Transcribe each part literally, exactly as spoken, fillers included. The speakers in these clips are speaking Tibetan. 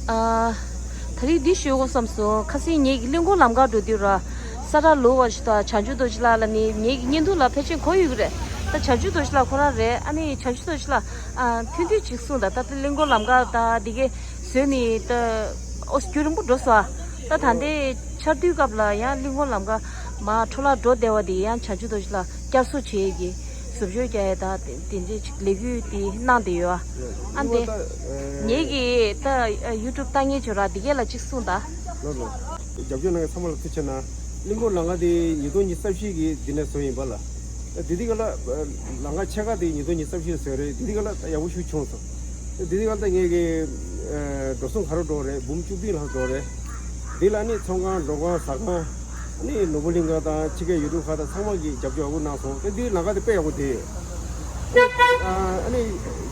ཨ། ད་རེས་འདི་ཞུ་དགོས་བསམ་སོང་། ཁ་སང་ངེད་ཀྱི་གླིང་སྐོར་ལམ་ཁ་འགྲོ་དུས་ར། ས་བཀྲ་ལོ་བ་ཞིག་དང་བྱང་ཆུབ་རྡོ་རྗེ་ལགས་ལ་ནི་ངེད་ཀྱི་བརྙན་ཐུང་ལ་ཕལ་ཆེར་གོ་ཡོད་ཀྱི་རེད། ད་བྱང་ཆུབ་རྡོ་རྗེ་ལགས་ཁོ་རང་རེད། ཨ་ནི་བྱང་ཆུབ་རྡོ་རྗེ་ལགས་ཨ་ཐུང་ཐུང་ཅིག་གསུངས་དང་། ད་ལྟ་གླིང་སྐོར་ལམ་ཁ་ད་འདི་གའི་བཟོས་ནི་ད་ཨོ་རྒྱུན་རིང་པོ་འགྲོ་སོང་ཨ། ད་ད་ལྟའི་ཆར་དུས་སྐབས་ལ་ཡང་གླིང་སྐོར་ལམ་ཁ་མར་འཕྲོ་བརླག་འགྲོ་བསྡད་པ་དེ་ཡང་བྱང་ཆུབ་རྡོ་རྗེ་ལགས་བསྐྱར་གསོ་བྱེད་ཀྱི་བཟོ་བཅོས་རྒྱག་ཡས་ད་དེ་འདྲའི་ཅིག་ལས་འགུལ་དེ་གནང་བསྡད་ཡོད་ཨ། ཨ་འདི་ངེད་ཀྱི་ད་ཡུ་ཊུབ་ལྟ་མཁན་ཚོ་ར་འདི་གས་ལ་གཅིག་གསུངས་དང་། ལོ་ལོ། རྒྱབ་སྐྱོར་གནང་མཁན་ཚང་མ་ལ་ཐུགས་རྗེ་ཆེ་གནང་། གླིང་སྐོར་ལམ་ཁ་དེ་ཉིས་སྟོང་ཉི་ཤུ་རྩ་བཞི་གི་འདི་ནས་བཟོས་ཡིན་པ་ལ། དེ་དུས་སྒང་ལ་ལམ་ཁ་ཕྱེད་ཀ་དེ་ཉིས་སྟོང་ཉི་ཤུ་རྩ་བཞི་བཟོས་རེད། དེ་དུས་སྒང་ལ་ཡག་པོ་ཞིག་བྱུང་སོང་། དེ་དུས་སྒང་ལ་ངེད་ཀྱི་འགྲོ་སོང་ག་རེ་འགྲོ་རེད། འབུམ་བཅུ་བདུན་ལྷག་འགྲོ་རེད། དེ་ལ་ནི་ཚོང་ཁང་། མགྲོན་ཁང་། ཟ་ཁང་། ནི་ནོར་བུ་གླིང་ཁ་དང་ཕྱི་རྒྱལ་ཡུལ་གྲུ་ཁག་དང་ཚང་མ་གིས་རྒྱབ་སྐྱོར་ཡག་པོ་གནང་སོང་། དེ་དུས་ལམ་ཁ་དེ་དཔེ་ཡག་པོ་དེ། ཨ་ནི་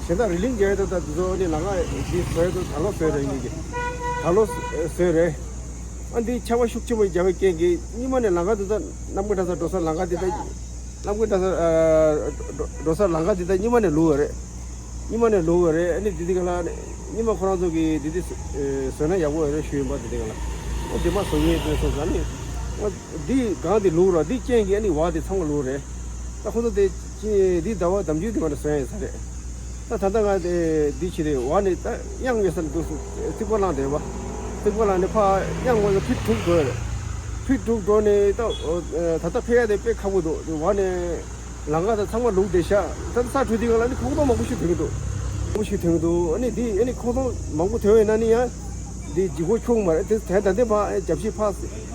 གཞན་དག་རི་ལིང་རྒྱག་ཡས་དང་ད་དེ་ཚོ་ནི་ལམ་ཁ་འདི་བཟོ་ཡས་དང་ད་ལོ་བཟོས་རེད། ངེད་ཀྱི་ད་ལོ་བཟོས་རེད། ཨ་འདི་ཆར་པ་ཤུགས་ཆེན་པོ་བརྒྱབ་པའི་རྐྱེན་གྱིས་སྔོན་མ་ནས་ལམ་ཁ་འདི་ད་གནམ་སྒོ་འགྲམ་ས་འགྲོ་ས་ལམ་ཁ་འདི་ད་གནམ་སྒོ་འགྲམ་ས་ཨ་འགྲོ་འགྲོ་ས་ལམ་ཁ་འདི་ད་སྔོན་མ་ནས་ལུག་པ་རེད། སྔོན་མ་ནས་ལུག་པ་རེད། ཨ་ནི་འདི་འདི་ག་ལ་ནི་སྔོན་མ་ཁོ་རང་ཚོ་གིས་འདི་འདི་བཟོས་ན་ཡག་པོ་རེད་ཞུས་ཡིན་པ། འདི་འདི་ག་ལ་ཨ་འདི་མ་བཟོ་ངེས་དོན་སོང་ཙང་ནི་ཨ་འདི་སྒང་འདི་ལུག་ར། འདི་རྐྱེན་གྱིས་ཨ་ནི་བ་འདི་ཚང་མ་ལུག་རེད། ད་ཁོ་ཚོ་དེ་ཅི་འདི་ཟླ་བ་དམ་ཆུ་འདི་མ་འདྲ་བཟོ་ཡ་ཡིན་ས་རེད། ད་ད་ལྟ་ང་དེ་འདི་བྱེད་དེ་བ་ནི་ད་གཡང་ཡོད་ས་ནས་འདུག་སུ་རྩིག་པ་བསླངས་བསྡད་པ། རྩིག་པ་བསླངས་ནས་ཕར་གཡང་ངོས་སུ་ཕི་དྲུག་འགྲོ་ཡ་རེད། ཕི་དྲུག་འགྲོ་ནས་ད་ད་ལྟ་ཕེབས་ཡ་དེ་དཔེ་ཁག་པོ་འདུག། བ་ནས་ལམ་ཁ་དང་ཚང་མ་ལུག་བསྡད་ཤག། ད་ལྟ་ས་འཕྲོ་དུས་སྒང་ལ་ནི་ཁོག་སྟོང་མང་པོ་ཞིག་ཐོན་གྱི་འདུག། མང་པོ་ཞིག་ཐོན་གྱི་འདུག། ཨ་ནི་འདི་ཨ་ནི་ཁོག་སྟོང་མང་པོ་ཐོན་ཡོད་ན་ནི་ཡང་འདི་ལྗིད་ཁོག་ཆུང་མ་རེད། དེ་ད་ལྟ་འདི་ཕར་རྒྱབ་ཤིག་ཕར་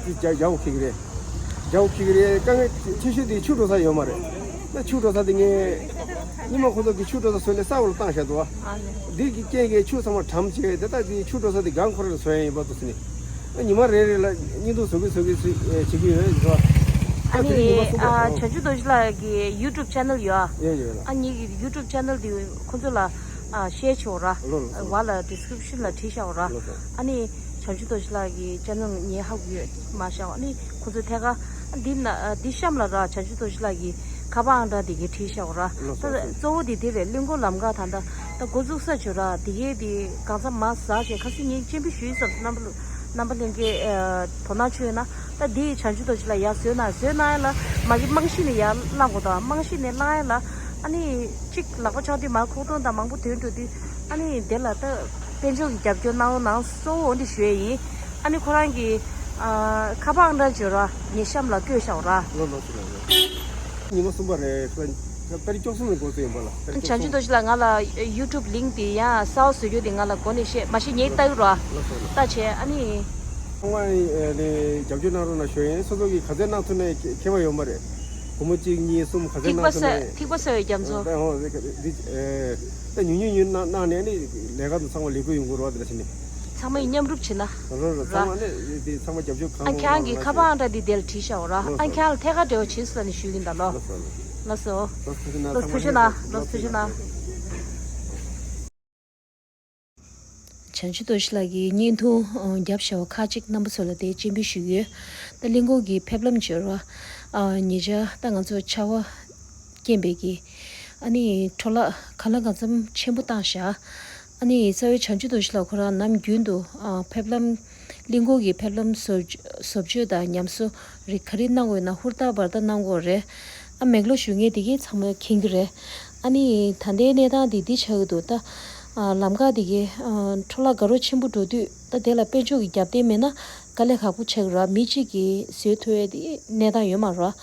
རྒྱག་ཡག་ཁེག་རེད། རྒྱག་ཁེག་རེད། དཀའ་ངལ་ཆེ་ཤོས་དེ་ཆུ་འགྲོ་ས་ཡོད་མ་རེད། ད་ཆུ་འགྲོ་ས་དེ་ངས་ཉི་མ་ཁོ་ཚོ་གི་ཆུ་འགྲོ་ས་བཟོས་ནས་ས་འོག་ལ་བཏང་བཞག་འདུག་ཨ། འདི་གི་རྐྱེན་གྱིས་ཆུ་ཚང་མ་གྲམ་བྱས། དེ་ད་དེ་ཆུ་འགྲོ་ས་དེ་སྒང་ཁོ་རང་ལ་བཟོ་ཡ་ཡིན་པ་འདུག་ཟེར་ནས། ཉི་མ་རེ་རེ་ལ་བརྙན་ཐུང་བཟོ་གི་བཟོ་གི་བཟོ་བྱེད་ཀྱི་ཡོད་རེད། ཨ་ནི་ཨ་བྱང་ཆུབ་རྡོ་རྗེ་ལགས་ཀྱི་ཡུ་ཊུབ་ཆེ་ནལ་ཡོད་ཨ། ཡོད་ཡོད་ལ། ཨ་ངེད་ཀྱི་ཡུ་ཊུབ་ཆེ་ནལ་དེ་ཁོ་ཚོ་ལ་ཨ་ཤེར་བྱེད་འོ་ར། ལོ་ལོ་ལོ། བ་ལ་ཌི་སི་ཀི་རིབ་ཤན་ལ་བྲིས་བཞག་འོ་ར། ལོ་ལོ། ཨ་ནི་བྱང་ཆུབ་རྡོ་རྗེ་ལགས་ཀྱི་ཆེ་ནལ་ངས་ཧ་གོ་ཡོད་མ་བཞག། ཨ་ནི་ཁོ་ཚོ་ཐད་ཀར་འདི་ན་འདི་གཤམ་ལ་ར་བྱང་ཆུབ་རྡོ་རྗེ་ལགས་ཀྱི་ཁ་པར་ཨང་གྲངས་དེ་གའི་བྲིས་བཞག་འོ་ར། ལོ་ད་ལོ། གཙོ་བོ་དེ་དེ་རེད། གླིང་སྐོར་ལམ་ཁ་ད་ལྟ་ད་འགོ་བཙུགས་ས་བྱོས་ར། དེ་གའི་དེ་གང་ཚ་མ་ཟ་བྱས་ཁ་སང་ངས་སྤྱན་འབུལ་ཞུས་ཙམ་རྣམ་པ་རྣམ་པ་ལྷན་རྒྱས་དོ་སྣང་བྱོས་ན། ད་འདི་བྱང་ཆུབ་རྡོ་རྗེ་ལགས་ཡར་བཟོས་ན་བཟོས་གནང་ཡ་ལ་མ་གི་རྨང་གཞི་ནས་ཡར་བསླང་དགོས་དང་། རྨང་གཞི་ནས་བསླང་ཡ་ལ་ཨ་ནི་གཅིག་ལག་པ་འཆང་དུས་མར་ཁོག་སྟོང་དང་མང་པོ་ཐོན་འགྲོ་དུས་ཨ་ནི་དེ་ལ་ད་དཔལ་འབྱོར་གྱི་རྒྱབ་སྐྱོར་གནང་རོགས་གནང་། གཙོ་བོ་འདི་ཞུ་ཡ་ཡིན། ཨ་ནི་ཁོ་རང་གི་ཨ་ཁ་པར་ཨང་གྲངས་བརྗོད་ར་ངས་གཤམ་ལ་བཀོད་བཞག་ར། ལོ་ལོ་ཟེར་ལ་ལོ། ཉི་མ་གསུམ་པ་རེད། ད་ཏ་རིག་བཅུ་གསུམ་ནས་འགོ་བཙུགས་ཡིན་པ་ལ། ཏ་རིག་བཅུ་གསུམ། བྱང་ཆུབ་རྡོ་རྗེ་ལགས་ང་ལ་ཡུ་ཊུབ་ལིང་དེ་ཡང་གསར་པ་བཟོ་རྒྱུ་དེ་ང་ལ་འགོ་ནས་བཤད་མ་གཞི་ངས་ལྟ་གི་ར། ལོ་ལོ། ལྟ་བྱས་ཨ་ནི། ཚང་མ་ནས་རྒྱབ་སྐྱོར་གནང་རོགས་གནང་ཞུ་ཡིན། སོ་སོ་གིས་ག་ཚད་གནང་ཐུབ་ན་ཁྱད་པར་ཡོད་མ་རེད། སྒོར་མོ་གཅིག་གཉིས་གསུམ་ག་ཚད་ཐིགས་པ་གནང་ཐུབ་ས་ན་ཡང་། ཐིགས་པ་ས་བའི་རྒྱ་མཚོ། ཨ་ཧོ་འདི་ད་ཉུང་ཉུང་ཉུང་གནང་གནང་ནས་ནི་ལས་ཀ་དང་ཚང་མ་ལེགས་པོ་ཡོང་གི་རེད་བ། དེ་འདྲ་བྱས་ནས། ཚང་མས་མཉམ་རུབ་བྱེད་ན། རོ་རོ། ཚང་མ་ནི་དེ་ཚང་མ་རྒྱབ་སྐྱོར་གང་ཨ་ཁྱེད་རང་གི་ཁ་པར་ཨང་གྲངས་འདི་དེ་ལ་བྲིས་བཞག་འོ་ར། ཨ་ཁྱེད་རང་ལ་ཐད་ཀར་འབྲེལ་བ་བྱེད་སོང་ནས་ཞུས་ཡིན་ད་ལོ། ལགས་སོ། ལགས་སོ། ལགས་སོ། ལགས་ཐུགས་རྗེ་གནང་། ལགས་ཐུགས་རྗེ་གནང་། བྱང་ཆུབ་རྡོ་རྗེ་ལགས་ཀྱིས་བརྙན་ཐུང་ཨ་བརྒྱབ་བཞག་པ་ཁག་ཅིག་རྣམ་པ་ཚོ་ལ་དེ་སྤྱན་འབུལ་ཞུས་ཡོད། ད་གླིང་སྐོར་གྱི་ཕེབས་ལམ་བརྗོད་ར། ཨ་ཉེ་ཆར་ད་ང་ཚོ་ཆར་པ་རྐྱེན་པས་ཀྱི་ཨ་ནི་འཕྲོ་བརླག་གང་ལ་གང་འཚམ་ཆེན་པོ་བཏང་བཞག། ཨ་ནི་རྩ་བའི་བྱང་ཆུབ་རྡོ་རྗེ་ལགས་ཁོ་རང་ནམ་རྒྱུན་དུ་ཨ་ཕེབས་ལམ་གླིང་སྐོར་གྱི་ཕེབས་ལམ་བཟོ་བཟོ་བཅོས་དང་ཉམས་གསོ་རིགས་ག་རེ་གནང་དགོས་ན་ཧུར་ཐག་འབར་ཐག་གནང་དགོས་རེད། ཨ་མེག་ལོ་ཞུ་མཁན་དེ་གས་ཚང་མས་མཁྱེན་གྱི་རེད། ཨ་ནི་ད་ལྟའི་གནས་སྟངས་དེ་འདི་ཆགས་ཀྱི་འདུག། ད་ཨ་ལམ་ཁ་དེ་གས་ཨ་འཕྲོ་བརླག་དགའ་རབ་ཆེན་པོ་འགྲོ་དུས་ད་དེ་ལ་དཔལ་འབྱོར་གྱི་རྒྱབ་རྟེན་མེད་ན་དཀའ་ལས་ཁག་པོ་ཆགས་ཀྱི་རེད། མི་གཅིག་གིས་བཟོས་ཐུབ་ཡས་དེ་གནས་སྟངས་ཡོད་མ་རེད།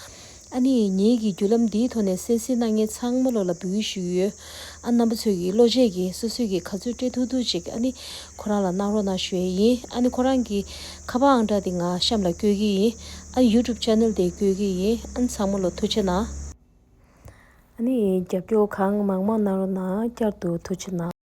ཨ་ནི་ངེད་ཀྱི་བརྒྱུད་ལམ་འདིའི་ཐོག་ནས་གསན་གཟིགས་གནང་མཁན་ཚང་མ་ལོ་ལ་འབོད་སྐུལ་ཞུ་གི་ཡོད། ཨ་རྣམ་པ་ཚོས་ཀྱི་བློ་ཆས་ཀྱིས་སོ་སོས་ཀྱི་ག་ཚོད་སྤྲད་ཐུབ་ཐུབ་ཅིག་ཨ་ནི་ཁོ་རང་ལ་གནང་རོགས་གནང་ཞུ་ཡས་ཡིན། ཨ་ནི་ཁོ་རང་གི་ཁ་པར་ཨང་གྲངས་དེ་ང་གཤམ་ལ་བཀོད་ཀྱི་ཡིན། ཨ་ནི་ཡུ་ཊུབ་ཆེ་ནལ་དེ་བཀོད་ཀྱི་ཡིན། ཨ་ནི་ཚང་མ་ལོ་ཐུགས་རྗེ་གནང་། ཨ་ནི་རྒྱབ་སྐྱོར་གང་མང་མང་གནང་རོགས་གནང་། བསྐྱར་དུ་ཐུགས་རྗེ་གནང་།